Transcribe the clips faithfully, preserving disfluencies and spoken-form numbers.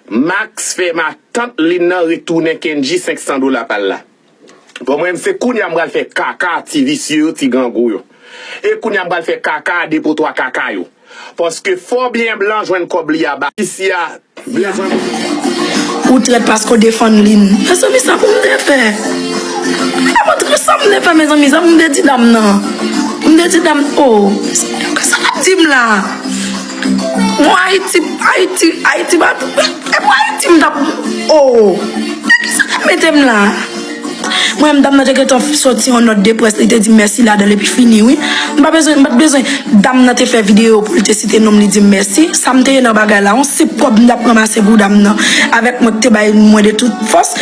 Max fè matant Lynn nan retounen Kendji senk san dola pa l la. Bon, mwen menm se kounye a m pral fè kaka a ti visye yo, ti grangou yo. E kounye a m pral fè kaka a depotwa kaka yo. Paske fò byen blan jwenn kòb li a ba. Isi a, blan jwenn. Ou trèt paske w defann Lynn. Mezanmi, sa pou m te fè? Sa pou m te fè, mezanmi, sa pou m te di dam nan? M te di dam, oh, sa l ap di m la? Bon, Ayiti, Ayiti, Ayiti pa, e pou Ayiti m t ap, oh, nan kisa l ap mete m la? Mwen menm, dam nan te gentan soti yon nòt de près, li te di m mèsi ladan l epi fini wi. M pa bezwen, m pa t bezwen dam nan te fè videyo pou l te site non m, li di m mèsi. Sa m te ye nan bagay la, yon senp kòb m t ap ranmase pou dam nan, avèk mwen k te bay mwen de tout fòs.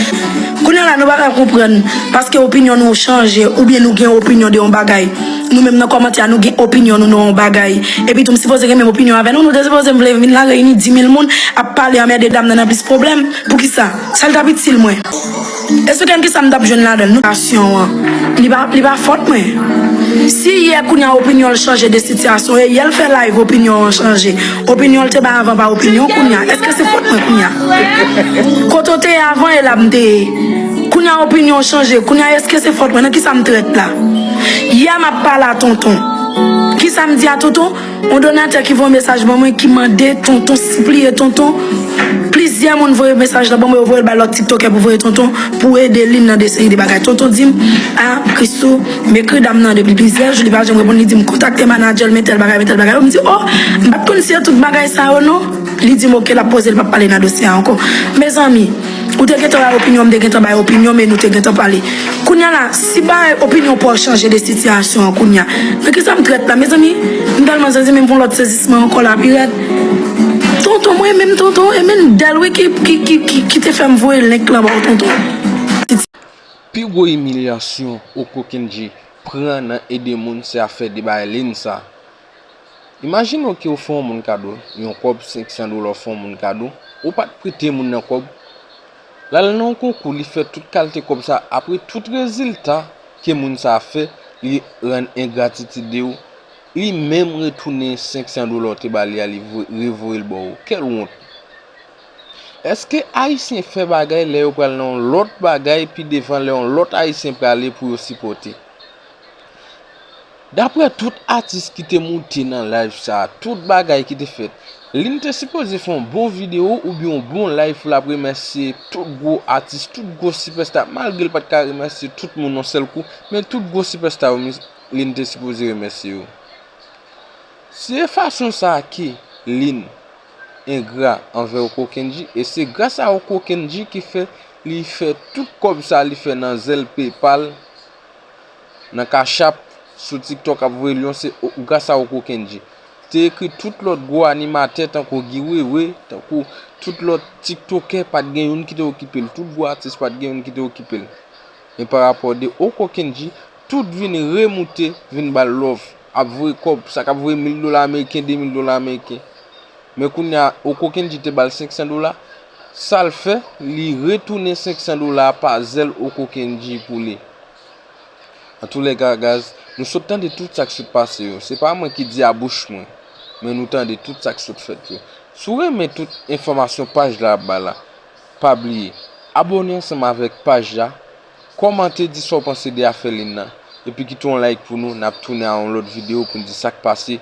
Kounye a la, nou pa ka konprann, paske opinyon nou chanje, oubyen nou gen opinyon de yon bagay. Nou menm nan kòmantè a, nou gen opinyon nou nan yon bagay. Epi tou, m sipoze gen menm opinyon avè nou, nou te sipoze m vle vin la, reyini di mil moun, ap pale, anmède dam nan, nan plis pwoblèm. Poukisa? Sa l t ap itil mwen? Esplike m kisa m t ap jwenn ladan l? Nou pasyon an. Li pa, li pa fòt mwen. Si yè kounye a opinyon l chanje de sitiyasyon, e yè l fè live opinyon an chanje. Opinyon l te bay avan pa opinyon kounye a. Èske se fòt mwen kounye a? Kote w te ye avan e la m te ye. Kounye a opinyon w chanje. Kounye a èske se fòt mwen? Nan kisa m trèt la? Yè m ap pale a tonton. Kisa m di a tonton? Yon donatè ki voye mesaj ban mwen ki mande tonton, sipliye tonton. Plizyè moun voye mesaj la ban mwen, yo voye l bay lòt tiktokè pou voye tonton, pou ede Lynn nan de seri de bagay. Tonton di m, a, Christoo, m ekri dam nan depi plizyè jou, li pa janm reponn, li di m kontakte manadjè l, men tèl bagay, men tèl bagay. M di, oh, m pa t konn si se tout bagay sa yo non. Li di m, oke, l ap poze, l p ap pale nan dosye a ankò. Mezanmi, ou te gentan bay opinyon, m te gentan bay opinyon, men nou te gentan pale. Kounye a la, si bay opinyon pa w chanje de sitiyasyon an kounye a, nan kisa m trèt la, mezanmi? M tèlman sezi, men m fè yon lòt sezisman ankò la, pi rèd. Tonton, mwen menm tonton, e men Dèl wi ki, ki, ki, ki, ki te fè m voye link lan ba w tonton. Pi gwo imilyasyon Oko Kendji pran nan ede moun se afè de bagay Lynn sa. Imajine w ke w fè yon moun kado yon kòb senk san dola, w fè yon moun kado, ou pa t prete moun nan kòb, l al nan yon konkou, li fè tout kalte kòb sa, apre tout rezilta ke moun sa fè, li rann engratitid de ou, li menm retounen senk san dola w te ba li a, li revoye l ba w. Kèl wont! Èske Ayisyen fè bagay lè yo pral nan yon lòt bagay pi devan lè yon lòt Ayisyen prale pou yo sipòte? Daprè tout atis ki te moute nan live sa, tout bagay ki te fèt, Lynn te sipoze fè yon bon videyo oubyen yon bon live pou l ap remèsye tout gwo atis, tout gwo sipèsta, malgre l pa t ka remèsye tout moun yon sèl kou, men tout gwo sipèsta yo Lynn te sipoze remèsye yo. Se fason sa ke Lynn engra anvè Oko Kendji, e se gras a Oko Kendji ki fè li fè tout kòb sa li fè nan Zelle, PayPal, nan Cash App, sou TikTok ap voye l yon, se gras a Oko Kendji. Te ekri tout lòt gwo animatè tankou Guy Wewe, tankou tout lòt tiktokè, pa t gen youn ki te okipe l, tout gwo atis pa t gen youn ki te okipe l. Men pa rapò de Oko Kendji, tout vin remoute, vin ba l love, ap voye kòb, sa k ap voye mil dola ameriken, de mil dola ameriken. Men kounye a, Oko Kendji te ba l senk san dola, sa l fè, li retounen senk san dola a pa Zelle Oko Kendji pou li. Antoulèka, guys, nou sot tande tout sa k sot pase yo. Se pa mwen ki di a bouch mwen, men nou tande tout sa k sot fèt yo. Si w renmen tout enfòmasyon paj la ap ba la, pa bliye abòne ansanm avèk paj la, kòmante, di sa w panse de afè Lynn nan, epi kite yon like pou nou, n ap tounen a yon lòt videyo pou n di sa k pase